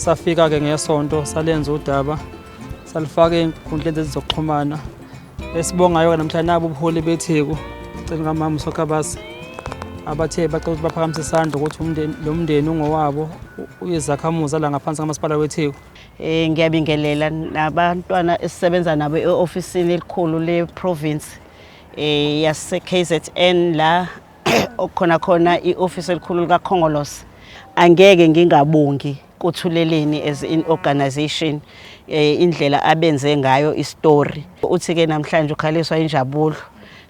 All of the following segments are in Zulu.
Safika-ke ngesonto salenza udaba salifaka ey'nkundleni zezokuxhumana. Esibongayo-ke namhlanje nabo ubuholi beTheku cela kamama uSokhabase abathe bacela ukuthi baphakamise isandla ukuthi umndeni lo mndeni ungowabo uyizakhamuzi la ngaphansi kamasipala weTheku. Ngiyabingelela nabantwana esisebenza nabo e-ofisini elikhulu le-province yase KZN la okukhona khona i-ofisi elikhulu likaKhongolose. Angeke ngingabongi kuThuleleni as in organization indlela abenze ngayo istory. Uthi ke namhlanje ukhaliswa injabulo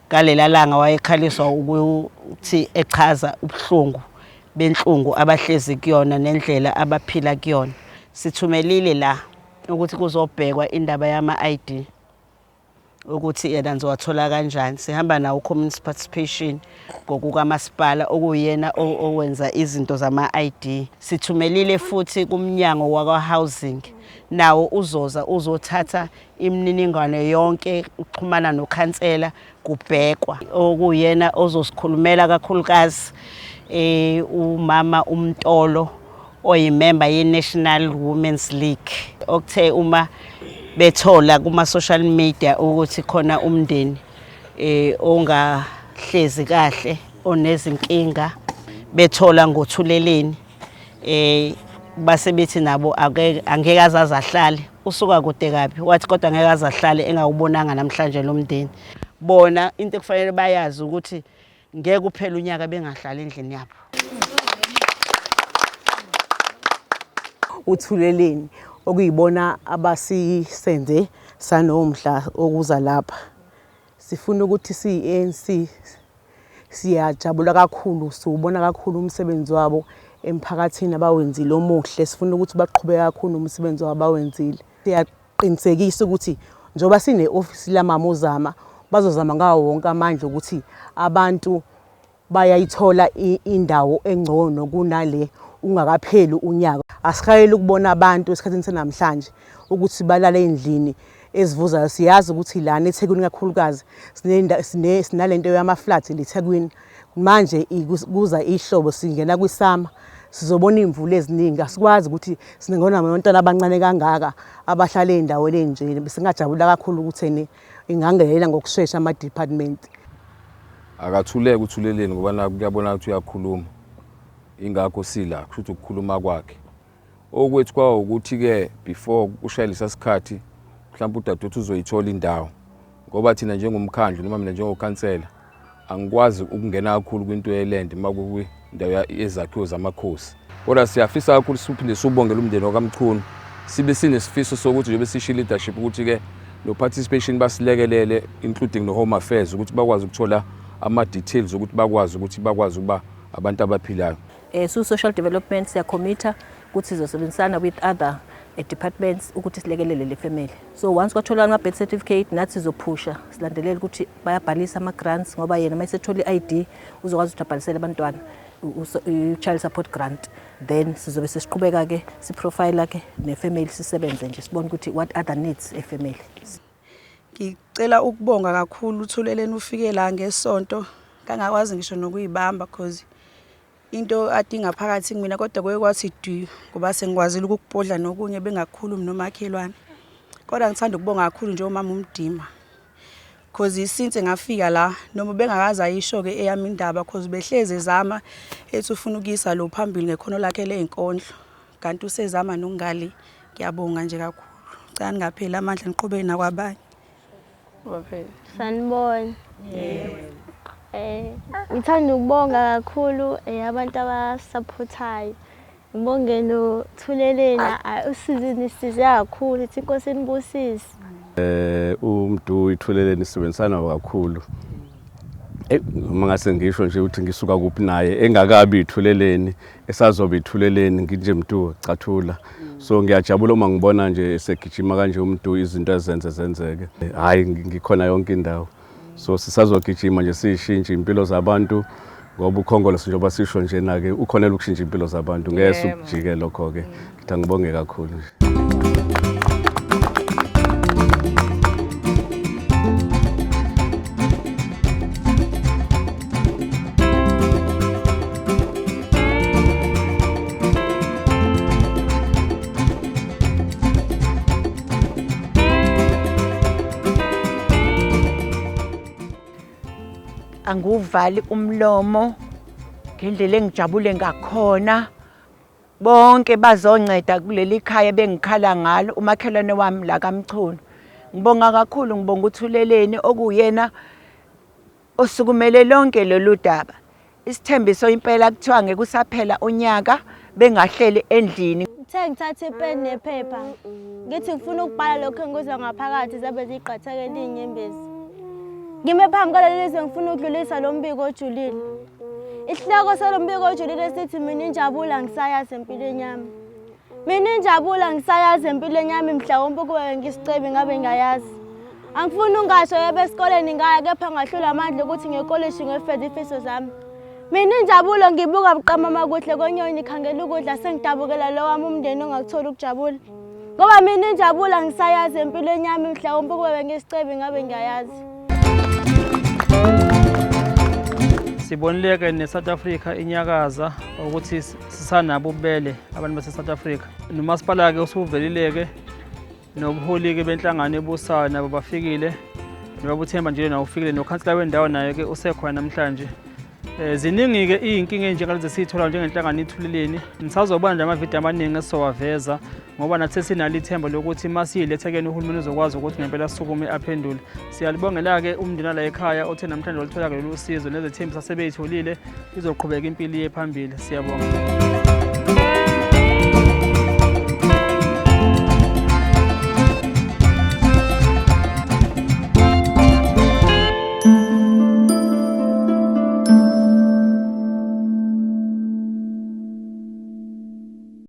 ngalela langa wayekhaliswa ukuthi echaza ubuhlungu benhlungu abahlezi kuyona nendlela abaphila kuyona. Sithumelile la ukuthi kuzobhekwa indaba yama-ID ukuthi yena nizowathola kanjani. Sihamba nawo community participation ngokukamasipala okuyena owenza izinto zama-ID. Sithumelile futhi kumnyango wakwa-housing, nawo uzoza uzothatha imininingwane yonke uxhumana nokhansela kubhekwa okuyena ozosikhulumela kakhulukazi umama uMtolo oyimember ye-National Women's League okuthe uma bethola kuma-social media ukuthi khona umndeni ongahlezi kahle onezinkinga bethola ngoThuleleni base bethi nabo angeke azaze ahlale usuka kude kabi wathi kodwa angeke aze ahlale engawubonanga namhlanje lo mndeni. Bona into ekufanele bayazi ukuthi ngeke uphele unyaka bengahlali endlini yabo. UThuleleni okuyibona abasisenze sanomdla okuza lapha. Sifuna ukuthi siyi-ANC siyajabula kakhulu, siwubona kakhulu umsebenzi wabo emphakathini abawenzile omuhle. Sifuna ukuthi baqhubeke kakhulu nomsebenzi wabo abawenzile. Siyaqinisekisa ukuthi njengoba sine-ofisi lamama uZama, bazozama ngawo wonke amandla ukuthi abantu bayayithola indawo engcono kunale ungakapheli unyaka. Asihaleli ukubona abantu esikhathini sanamhlanje ukuthi balale ey'ndlini ezivuzayo. Siyazi ukuthi lana eThekwini kakhulukazi sinalento yama-floods la eThekwini. Manje kuza ihlobo singena kwisama sizobona iy'mvula eziningi. Asikwazi ukuthi singona abantwana abancane kangaka abahlala ey'ndaweni ey'njena. Singajabula kakhulu ukuthi ene ingangenelela ngokushesha ama-department. Akathuleke uThuleleni ngoba nakhu kuyabonakala ukuthi uyakhuluma, ingakho sila kusho ukuthi ukukhuluma kwakhe. Okwethu kwawukuthi-ke before kushaye lesa sikhathi mhlawumbe udadewethu uzoyithola indawo ngoba thina njengomkhandlu noma mina njengokhansela angikwazi ukungena kakhulu kwinto yeland uma kukwindawo yezakhiwo zamakhosi. Kodwa siyafisa kakhulu siphinde siwubongele umndeni wakaMchunu, sibe sinesifiso sokuthi njengoba sisho i-leadership ukuthi-ke no-participation basilekelele including no-home affairs ukuthi bakwazi ukuthola ama-details ukuthi bakwazi ukuthi bakwazi ukuba abantu abaphilayo. Su-social development siyakhomitha ukuthi sizosebenzisana with other departments ukuthi silekelele le family. So once kwatholakala ama-birth certificate nathi sizophusha silandelele ukuthi bayabhalisa ama-grants ngoba yena uma esethola i-ID uzokwazi ukuthi abhalisele abantwana i-child support grant. Then sizobe sesiqhubeka-ke siprofile-ke ne-family sisebenze nje sibone ukuthi what other needs e-family. Ngicela ukubonga kakhulu uThuleleni ufike la ngesonto kangakwazi ngisho nokuyibamba cause into ade ingaphakathi kumina kodwa kuye kwathi dwi ngoba sengikwazile ukukubhodla nokunye bengakukhulumi nomakhelwane. Kodwa ngithanda ukubonga kakhulu nje umama uMdima cause since ngafika la noma bengakaze ayisho-ke eyami indaba cause behlezi ezama ethi ufuna ukuyisa lo phambili ngekhono lakhe ley'nkondlo kanti usezama nokungale. Ngiyabonga nje kakhulu. Cela ningapheli amandla niqhubeke nakwabanye. Sanibona. Ngithanda ukubonga kakhulu abantu abasupportayo. Ngibonge noThuleleni usize nisize kakhulu ithi inkosi inibusise. UMdu iThuleleni isebenzisana kakhulu. Uma ngase ngisho nje ukuthi ngisuka kuphi naye engakabi iThuleleni esazobe iThuleleni nginje Mdu cathula. So ngiyajabula uma ngibona nje esegijima kanje uMdu izinto ezenze zenzeke. Hayi ngikhona yonke indawo. So sisazogijima nje siyishintshe impilo zabantu ngoba uKhongolose njengoba sisho nje na-ke ukhonela ukushintsha impilo zabantu ngeke sukujike lokho-ke. Ngithi angibonge kakhulu nje. Angiwuvali umlomo ngendlela engijabule ngakhona. Bonke bazonceda kuleli khaya bengikhala ngalo umakhelwane wami la kaMchunu. Ngibonga kakhulu ngibonga uThuleleni okuwuyena osukumele lonke lolu daba. Isithembiso impela kuthiwa ngeke usaphela unyaka bengahleli endlini. Ngithe ngithatha ipeni nephepha ngithi ngifuna ukubhala lokhu engikuzwa ngaphakathi zabe ziqathakela iy'nyembezi. Ngime phambi kwaleli lizwe ngifuna ukudlulisa lo mbiko ojulile. Isihloko salo mbiko ojulile sithi mina injabulo angisayazi empilweni yami. Mina injabulo angisayazi empilweni yami mhlawumbe ukuba bengisicebi ngabe ngiyayazi. Angifuni ungasho yebo esikoleni ngaya kepha ngahlula amandla ukuthi ngekolishi ngiyofeza ifiso zami. Mina injabulo ngibuka buqamama kuhle konyoni khangela ukudla sengidabukela lo wami umndeni ongakutholi ukujabula. Ngoba mina injabulo angisayazi empilweni yami mhlawumbe ukube bengisicebi ngabe ngiyayazi. Sibonile-ke ne-South Africa inyakaza ukuthi sisanabo ububele abantu base-South Africa. Nomasipala-ke usuvelile-ke nobuholi-ke benhlangano ebusayo nabo bafikile nobaba uThemba nje nawo ufikile nokhansila wendawo naye-ke usekhona namhlanje. Ziningi-ke iy'nkinga ey'njengalezi esiy'thola njengenhlangano iThuleleni. Nisazobona nje amavidiyo amaningi esizowaveza ngoba nathi sesinalo ithemba lokuthi uma siyiletha kuyena uhulumeni uzokwazi ukuthi ngempela asukume aphendule. Siyalibongela-ke umndeni wala ekhaya othe namhlanje waluthola-ke lolu sizo nezethembiso asebey'tholile izoqhubeka impilo iye phambili. Siyabonga.